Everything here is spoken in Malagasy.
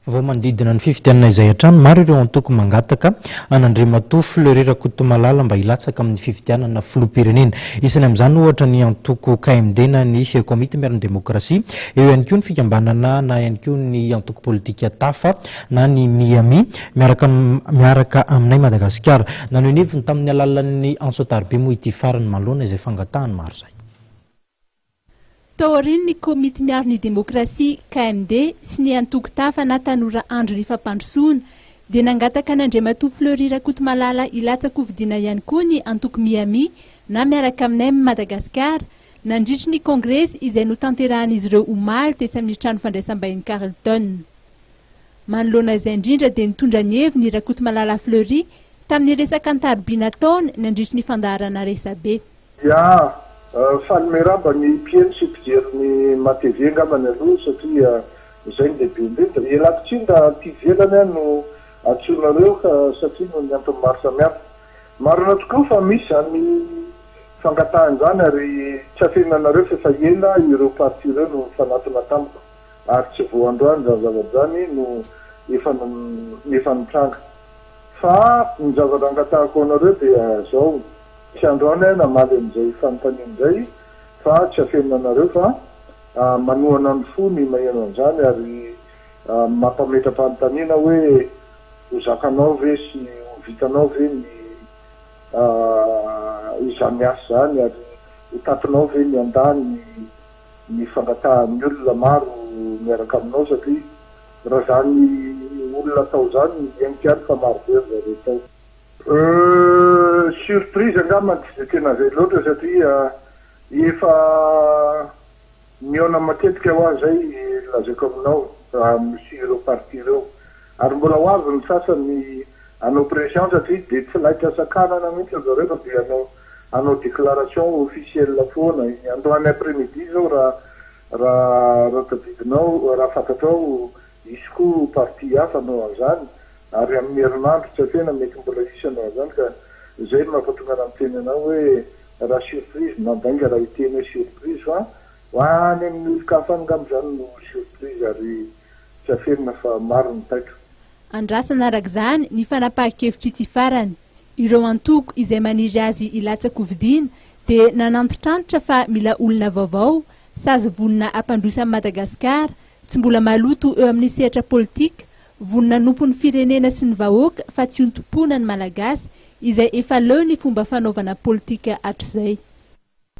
Vao manodidina ny fifidianana izay hatrany, maro ireo antoko mangataka an'Andriamatoa Fleury Rakotomalala mba hilatsaka amin'ny fifidianana filoham-pirenena. Isany amin'izany ohatra ny antoko KMD na ny Komity Miaro ny Demokrasia, eo ihany koa ny fikambanana na ihany koa ny antoko politika Tafa na ny Miami miaraka miaraka aminay Madagasikara. Naneho ny heviny tamin'ny alalan'ny antso an-tariby moa ity farany manoloana izay fangatahany maro izay. Taorian'ny Komity Miaro ny Demokrasia, KMD, sy ny antoko Tafa na Tanora Andry ny Fampandrosoana, dia nangataka an'Andriamatoa Fleury Rakotomalala hilatsa-kofidina ihany koa ny antoko Miami na Miaraka Aminay Madagasikara, nandritry ny kongresy izay notanterahan'izy ireo omaly tetsy amin'ny trano fandraisam-bahiny Carlton. Manoloana izay indrindra dia nitondra ny heviny i Rakotomalala Fleury tamin'ny resaka an-tariby nataony nandritry ny fandaharana Resabe. Ya, faly miarahaba ny mpihaino sy mpijery ny MATV angambany aloha satria izay no lehibe indrindra. Ialako tsiny raha aty ivelany aho no antsoinareo ka satria noho ny antony maro samihafa. Marina tokoa fa misy izany fangatahana izany ary tsy afenina anareo fa efa ela ireo parti ireo no nifanatona tamiko ary tsy vao androany izany zavatra izany no efa efa nitranga. Fa ny zavatra angatahako anareo dia izao, Tsy androany aho namaly an'izay fanontaniana izay fa tsy afenina anareo fa manohana ny fo ny maheno an'izany ary mampametra-panontaniana hoe ho zakanao ve sy ho vitanao ve ny izany asa izany ary ho tatinao ve ny handà ny ny fangatahan'ny olona maro miaraka aminao satria raha izany olona atao izany henoko ihany fa maro be ry zareo tao. Euh surprise angamba tsy dia tena izay loatra satria efa mihaona matetika hoa zay lazaiko aminao misy ireo parti ireo ary mbola ho avy ny sasany hanao pression satria dia tsy laitra sakanana mihitsy ry zareo fa dia hanao hanao déclaration officielle foana androany après midi zao raha raha raha tadidinao raha fantatrao hisy koa parti hafa hanao an'izany Ary amin'ny herinandro tsy afena mety mbola hisy anao an'izany ka izay no mahatonga anah miteny anao hoe raha surprise mandainga raha hiteny hoe surprise fa ho any amin'ny olon-kafa any angamba izany no surprise ary tsy afenina fa maro ny taitra. Andrasana araka izany ny fanapahan-kevitr'ity farany. Ireo antoko izay maniry azy hilatsa-kofidiana dia nanantitrantitra fa mila olona vaovao sazy vonona hampandroso an'i Madagasikara Tsy mbola maloto eo amin'ny sehatra politika, vonona hanompo ny firenena sy ny vahoaka fa tsy hontompoina ny Malagasy izay efa leo ny fomba fanaovana politika hatrizay.